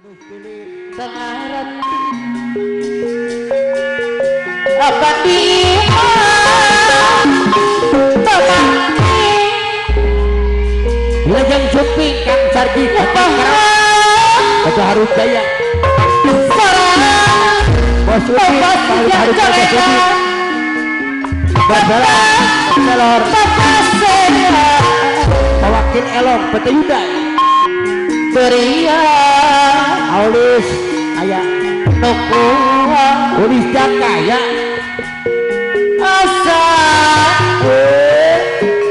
Aduh pilih tengarat apa di Wilujeng Sumping Kang Sarji Ketua Harum Jaya Bos Udin Harum Jaya Bos Wakil Elong PT Yuda Beria Aulis aya Nukua Ulis Jaka ya Asa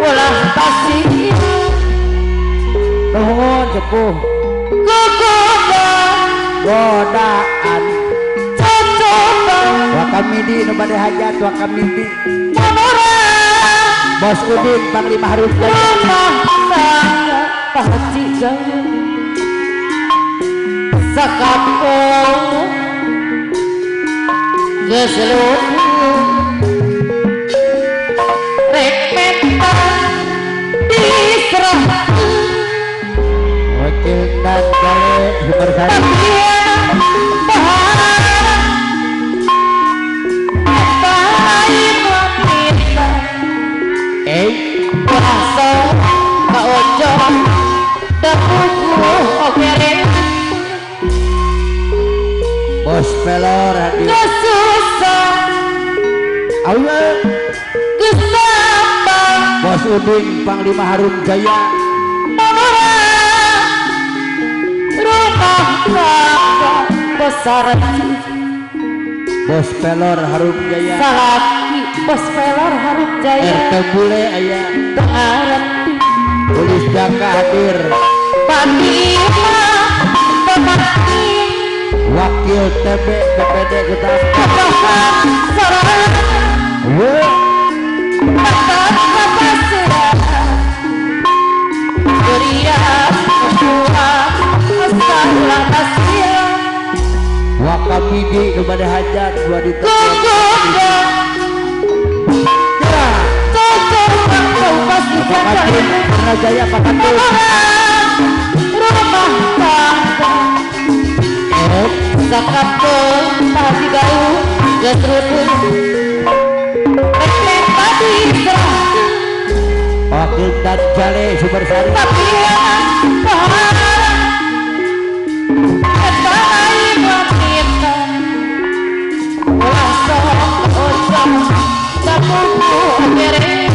ulah pasir nuhun sepuh Kukuda godaan Cocoba Wakamidi nu bade hajat Wakamidi Manura Bos Udin Panglima Harum Jaya Rumah tangga Pahaji Jaya Sakampung geus luhur rek menta diserahkeun Wakil dan Jale Sumbersari Bos Pelor hadir kesusah ayo kesapa Bos Udin Panglima Harum Jaya Manura rumah tangga besar Bos Pelor Harum Jaya salaki Bos Pelor Harum Jaya RT Bule aya tengareti Polis Jaka hadir Panglima Pemati Wakil TB BPD Kota Wakamidi kepada hajat dua di Jaya Pak Rumah tangga Sakampung Pahaji Galuh geus rubuh rek menta diserahkeun Wakil dan Jale Sumbersari eta lain wanita ulah sok ojong sapupu gere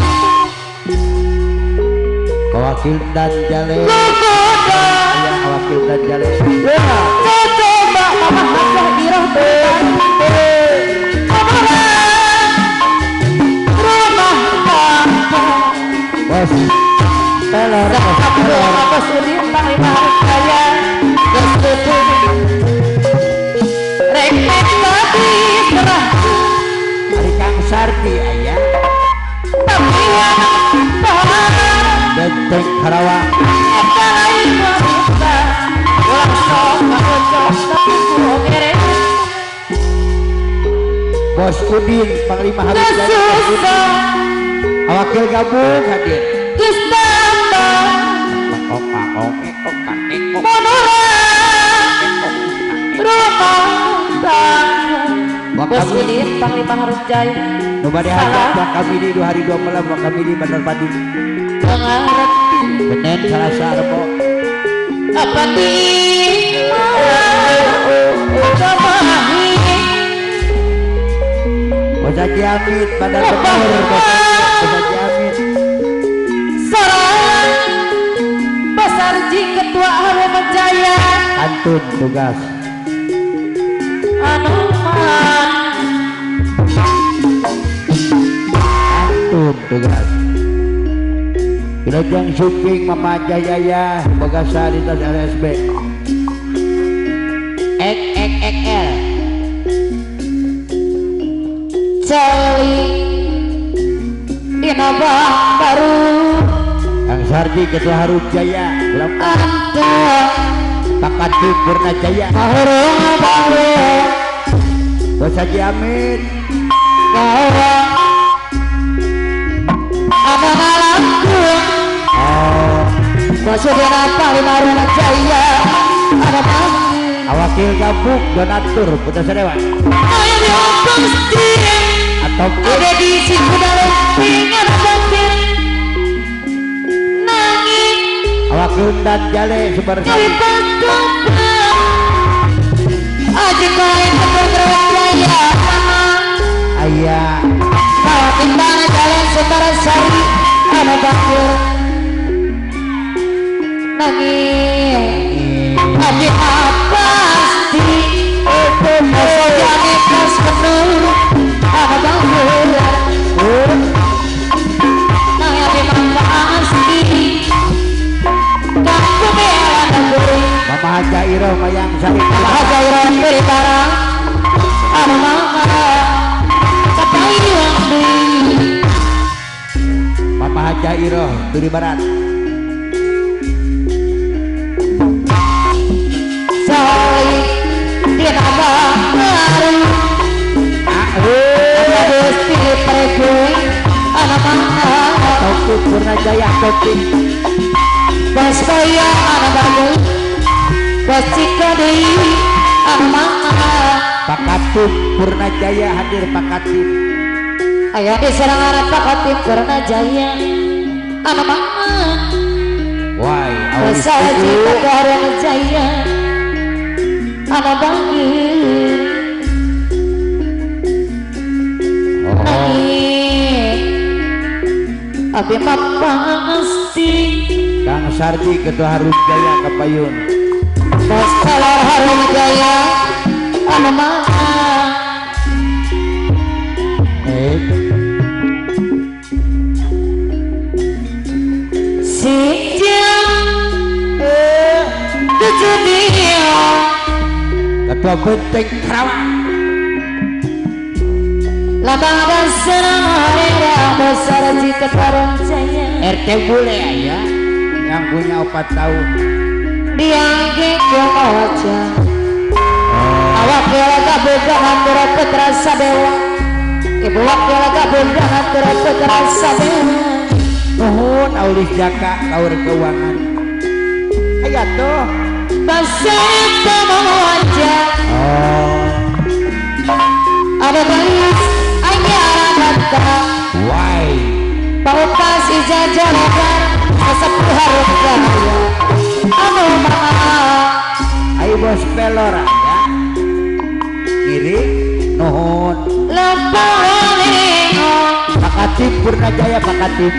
Wakil dan Jale Wakil dan Jale coba mama hajah dirah rumah tangga Bos Pelor Bos Udin Panglima Harum Jaya geus tutup rek menta diserahkeun ari Kang Sardi aya Benteng Karawang eta lain wanita ulah sok kaocok tapi ogere Bos Udin Panglima Harum Jaya Wakil gabung hadir geus tambah Manura rumah tangga Bos Udin Panglima Harum Jaya nu bade hajat Wakamidi 2 hari 2 malam Wakamidi Bandar Padi tengareti Senin Selasa Rebo apa di Bos Haji Amit Bandar Bener Bos Haji Amit Sorang Basarji Ketua Harum Jaya Antun tugas Anuman Antun tugas Wilujeng Sumping Mama Jaya Bogasa Lintas LSB XXXL Celi Dina Baru Kang Sarji Ketua Harum Jaya Pak Katib Purna Jaya Harum Baru Bos Haji Amin Bos Udin Panglima Harum Jaya Wakil gabung donatur Putra Sadewa. Atau ada di situ dalam pingan bakir. Nangis. Wakil dan jale Sumbersari. Aji kain Jaya. Ayah. Timbang jalan Sumbersari ana bakir. Nangis. Aji pasti sojane kas penuh ana bakir. Nangis abi pasti kaku bela negeri. Mama Haja Iroh Mayang Sari. Mama Haja Iroh beri barang ana mama katayang deui. Mama Haja Iroh beri barat. Soi dina baru ada Gusti Pregu ana mama Taufik Purnajaya Taufik. Bos Boya ana bagus. Bos Ciko deui ana mama. Pak Katip Purnajaya hadir Pak Katip. Aya di serangan Pak Katip Purnajaya ana mama. Wai Bos Haji Purnajaya ana bangir. Nangis abi mah pasti. Kang Sardi Ketua Harum Jaya Kapayun. Bos Kolor Harum Jaya ana mama. Sijang tujuh dia. Ketua Benteng Karawang. Lambang dan senang besar jika Harum Jaya. RT Bule ya yang punya 4 tahun. Diangge aja. Awak kira boga hantura putra sadewa. Ibu wakil boga hantura putra sadewa. Nuhun Aulis Jaka kaur keuangan. Aya tuh. Basa eta mau aja. Oh. Ada balis anyar datang. Wai. Paupas ijazah lebar sesepuh Harum Jaya. Anu mama. Ayo bos pelora ya. Kiri nuhun. Lempaling. Pak Katip Purnajaya Pak Katip.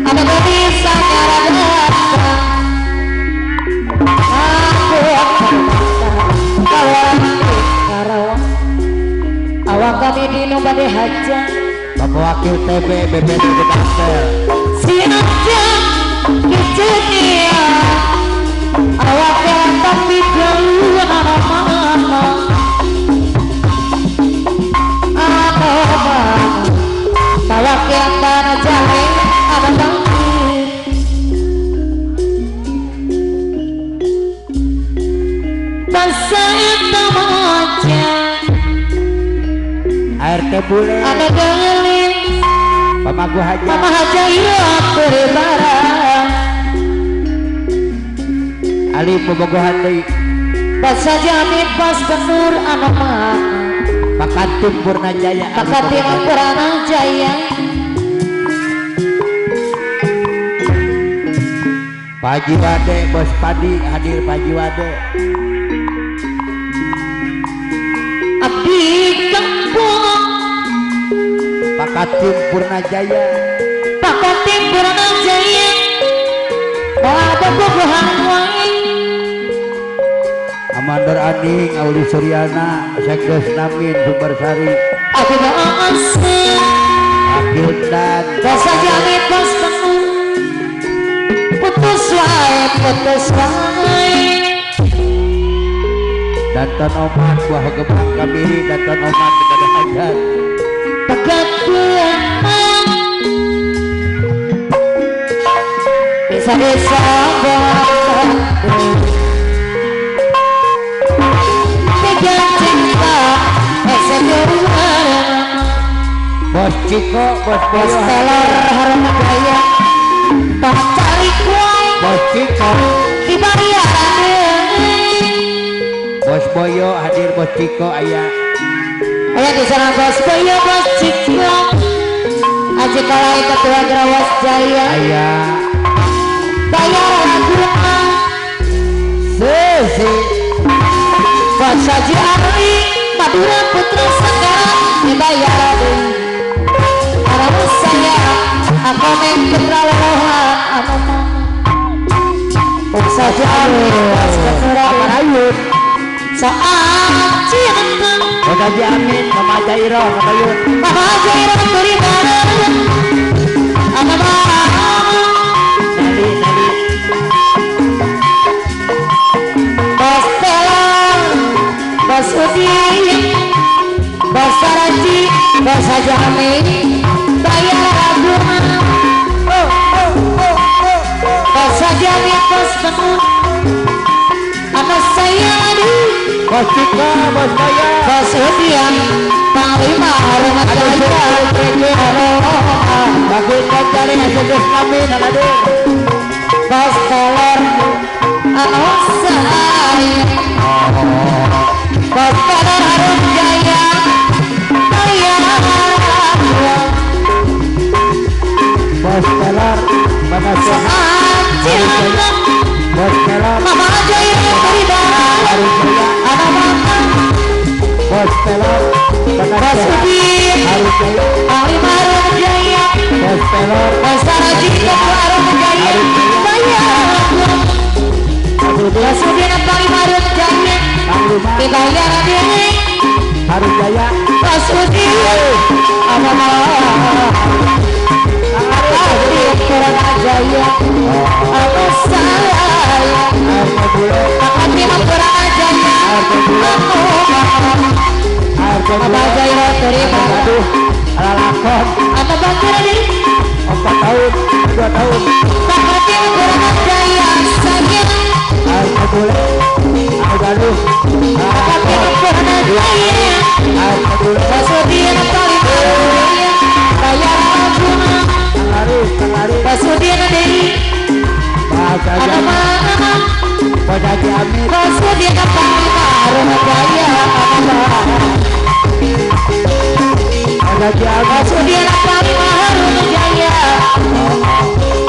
Ada gadis anyar datang. Aku kawan Karawang. Awak kami di nu bade hajat. Bapak Wakil TB BPD Tangsel. Sinajang kicunia. Awak yang tapi jauh ana mama. Ana mama. Awak yang tanah jale ana bangkit. Basa eta moja. ART Bule. Ada gelis. Pamagu Haja. Mama Haja iya barang. Ali bobogohan deui. Basa jami pas benur anu mah. Pak Katip Purnajaya. Pak Katip Purnajaya. Pak Haji Wade Bos Padi hadir Pak Haji Wade. Abdi kampung. Pak Katip Purnajaya. Pak Katip Purnajaya. Moal bobogohan wae. Amandor Aning, Auli Suryana, Sekdes Namin, Sumbersari. Abdi ase. Akil dan. Basa jami pas penuh. Putus wae, putus wae. Danton Oman, buah gebang kamiri, Danton Oman kepada hajat. Pegaduan bisa-bisa buat tiga cinta Bos Ciko, Bos Bos Telor Harum Jaya, Bos Cari Kuai, Bos Ciko, di Mariana, Bos Boyo hadir Bos Ciko aya. Aya di sana Bos Boyo Bos Ciko. Aji Kalai Ketua Gerawas Jaya. Aya. Bayar laguna. Sesi. Bos Haji Arwi Madura Putra Segara dibayar deui. Anu saya aku neng putra lolohan anu mama. Bos Haji Arwi Bos Ketua Marayun. Saat cinta. Bos Haji Amin Mama Jairo Marayun. Mama Jairo turi bareng. Anu mama. Nali nali. Bos Telor, Bos Udin, Bos Saraji, Bos Haji Amin, bayar laguna. Bos Haji Amin, Bos Benur, anu saya di Bos Ciko, Bos Boyo, Bos Udin, Panglima Harun Jaya, Bagus Kancari Hasil Amin, aduh. Bos Telor, anu saya. Bos Telor Harun Jaya, bayar laguna. Bos Telor, Mama Saat cinta. Bos Telor, Mama Jaya terima. Harun Jaya, Anu mama. Bos Telor, Bos Udin, Harun Jaya, Panglima Harun Jaya, Bos Telor, Bos Saraji Ketua Harun Jaya, bayar laguna. Bos Udin Panglima Harun Jaya, dibayar deui. Harun Jaya, Bos Udin, anu mama. Hadir Purana Jaya, anu saya. Panglima Purana Jaya, anu mama. Mama Jairo terima. Aduh, lalakon. Anu bakir di 4 tahun, 2 tahun. Panglima Purana Jaya saya. Air bule, air galuh. Panglima Purana Jaya, Air bule. Bos Udin Panglima Jaya, bayar laguna. Tengari, tengari. Bos Udin deui, Bos anu mama. Bos Haji Amin, Bos Udin Panglima Harun Jaya, anu mama. Bos Haji Amin, Bos Udin Panglima Harun Jaya,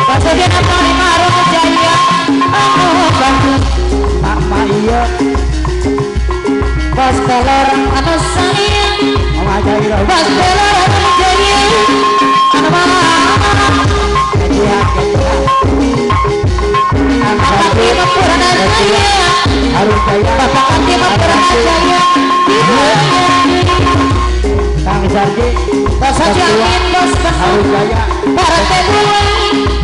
Bos Udin Panglima Harun Jaya, anu mama. Mama iya, Bos Telor anu saya. Mama Jairo, Bos Telor Harun Jaya, anu mama. Kejian, kejian. Panglima Purana Jaya, Harun Jaya, Bapak Panglima Purana Jaya, Kang Sarji, Bos Haji Amin, Bos Benur, Harun Jaya, Para Tebule,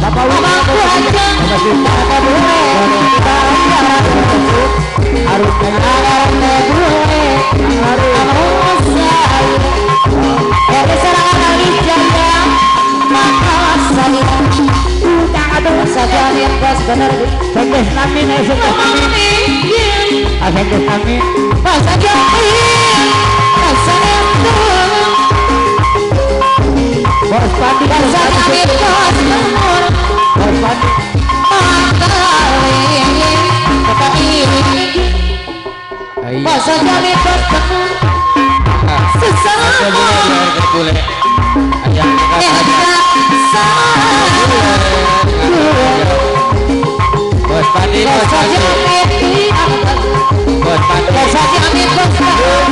Bapak Mama Haja, Para Tebule, Harun Jaya, Para Tebule, anu saya. Dari serangan Ali Jaya, maka saya. Bos Haji Amin, Bos Benur, Sekdes Amin, Sekdes Amin, Sekdes Amin, Bos Haji Amin, Bos Benur, Bos Pandi, Bos Haji Amin, Bos Benur, Bos Pandi, Bos Haji Amin, Bos Benur, sesama Bos Pandi, Bos Haji Pandi, Amin, Bos Pandi, Bos Haji Amin, Bos Benur,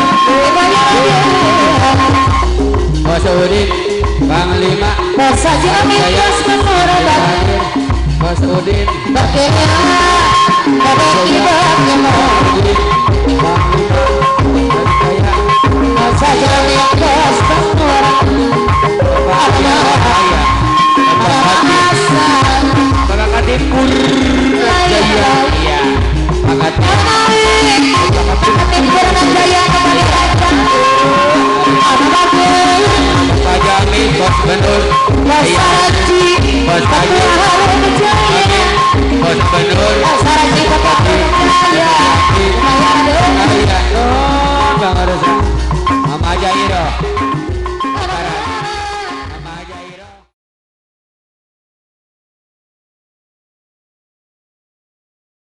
Bos Udin, Panglima, Bos Haji Amin, Bos Benur, Bos Udin, Bakir, Bakir,